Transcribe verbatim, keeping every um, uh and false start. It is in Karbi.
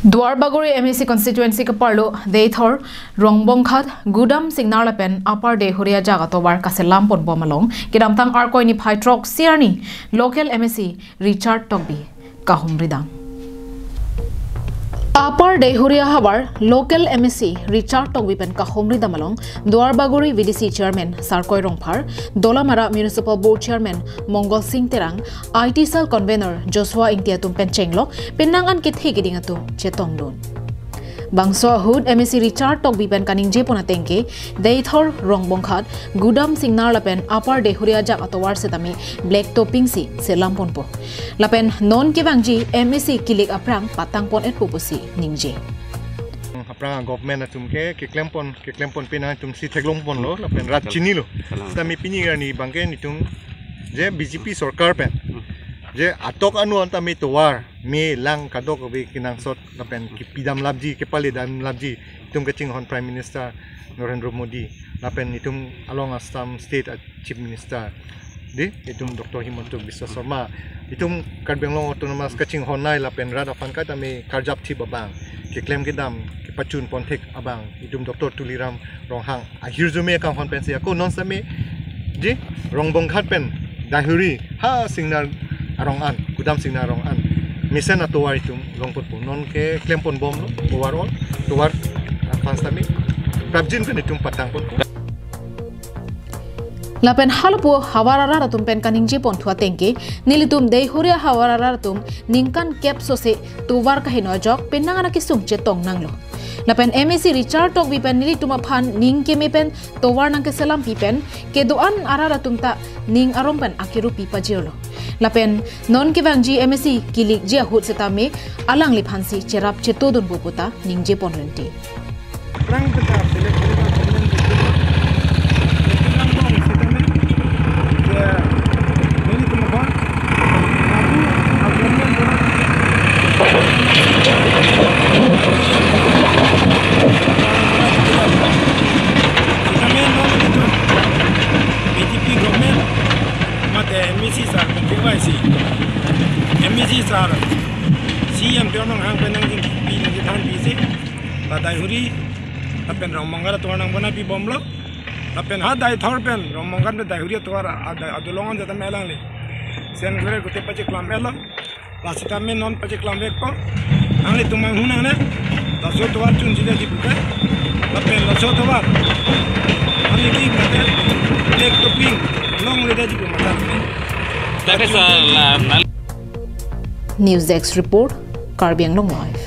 Duarbagori M A C constituency keparlo Deithor, Rongbonghat, Gudam Singnar lapen Upper Deihori ajak atovar kaselam ponbom along kedamtang Arkoi niphai throk-isi arni local M A C Richard Tokbi kahumridam. Upper Deihori ahavar local M A C Richard Tokbi pen kahumridam along Duarbagori V D C chairman Sarkoi Rongphar, Dolamara Municipal Board chairman Mongol Sing Terang, I T cell convener Joshua Ingti atum pen chenglok penang an kethe keding atum chetongdun. Bangso ahut M A C Richard Tokbi pen kaningje pon ateng ke Deithor, Rongbonghat, Gudam Singnar lapen Upper Deihori ajak atovar setame black topping si selam ponpo. Lapen non kevangji M A C kilik aphrang patang pon-etpo pusi ningje. Aphrang government atum ke keklem pon, keklem pon pina atum si theklong ponlo lapen rat chinilo. Setame pini arni abangke netum je B J P sorkar pen je atok anu an tame tovar me lang kadokave kenangsot lapen kepidam lapji, kepaledam lapji, itum kachinghon Prime Minister Narendra Modi lapen itum along Assam State a Chief Minister, di, itum Doctor Himanta Biswa Sarma, itum Karbi Anglong Autonomous kachinghon nai lapen rat aphan katame karjap thip abang, keklem kedam kepachun ponthek abang, itum Doctor Tuliram Ronghang ahirjume kanghon pensi ako non setame, di, Rongbonghat pen Deihori ha Singnar arong an, Gudam Singnar arong an mesen atovar itum long ponpo. Non keklem ponbomlo, tovar all, tovar aphan setame prapjin pen itum patang ponpo. Lapen halapu havar arat atum pen kaningje ponthu ateng ke nelitum Deihori ahavar arat atum ningkan kep sose tovar kaheno ajok penang an akesung chetong nanglo. Lapen M A C Richard Tokbi pen nelitum aphan ning keme pen tovar nangkeselampi pen kedo-an arat atum ta ning arom pen akerupi pajirlo. Lapen non kevangji M A C kilikji ahut setame alangliphan si cherap chetodunpo puta ningje pon renti. Prang peta selek selek government, selek government setame, ya, nelitum aphan B J P government mate M A C sir pen K Y C, M A C sir, C M Tuliram Ronghang pen nangji pi nangji than pisi, la Deihori lapen Rongbonghat atovar nang bona pibomlo. Lapen ha Deithor pen Rongbonghat pen Deihori atovar a, a, adolong an jata melang le. Sen kere kute pacheklam etlo. Lasi tame non pacheklam vekpo. Nanglitum manghun nangne. Laso tovar chunji dei puke. Lapen laso tovar ani ki mate black topping longledet pu mata. Tapi sa la, la News Desk Report, Karbi Anglong Live.